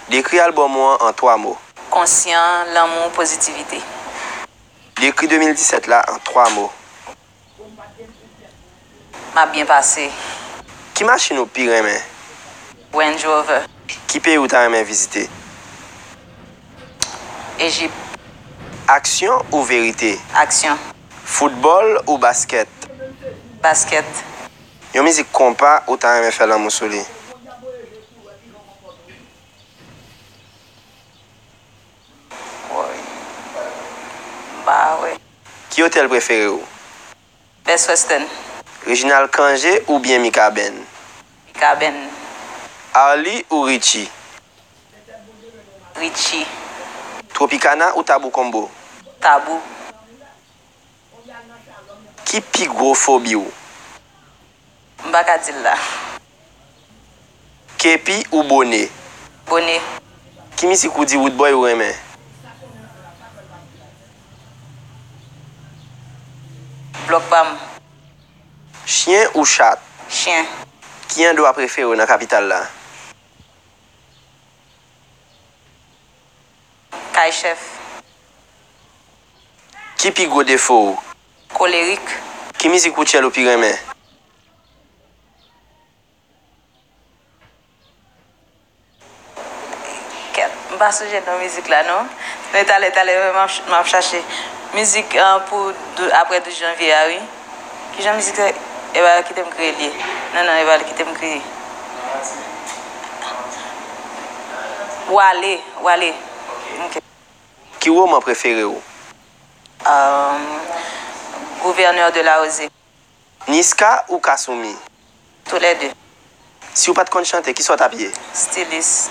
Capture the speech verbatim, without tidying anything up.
Dekri albòm ou an an twa mo. Konsyan, lanmou, pozitivite. Dekri de mil disèt la an twa mo. M ap byen pase. Ki machin ou pi renmen? Range Rover. Ki peyi ou ta renmen vizite? Ejip. Aksyon ou verite? Aksyon. Foutbòl ou baskèt? Baskèt. Yon mizik konpa ou ta renmen fè lanmou sou li? Woy. M pa wè. Ki otèl prefere w? Best Western. Reginald Cangé oubyen Mikaben? Mikaben. Arly ou Richie? Richie. Tropicana ou Tabou Combo? Tabou. Ki pi gwo fobi w? M pa ka di l la. Kepi ou bone? Bone. Ki mizik ou di Roodboy ou renmen? Blòk pa m. Chyen ou chat? Chyen. Ki andwa prefere w nan kapital la? Kay chèf. Ki pi gwo defo w? Kolerik. Ki mizik woutchèl ou pi renmen? Kèt, m pa sonje non mizik la non. Men talè, talè, m ap ch-, m ap chache. Mizik, ah, pou dou-, apre douz janvye a, wi. Kijan mizik sa? Epa kite m kriye l ye. Non, non, epa kite m kriye. Wale, Wale. Ok. Ki woman prefere w? Euh, Gouverneur de la Rosée. Niska ou Kasumi? Tous les deux. Si w pa t konn chante, kisa w t ap ye? Stilis.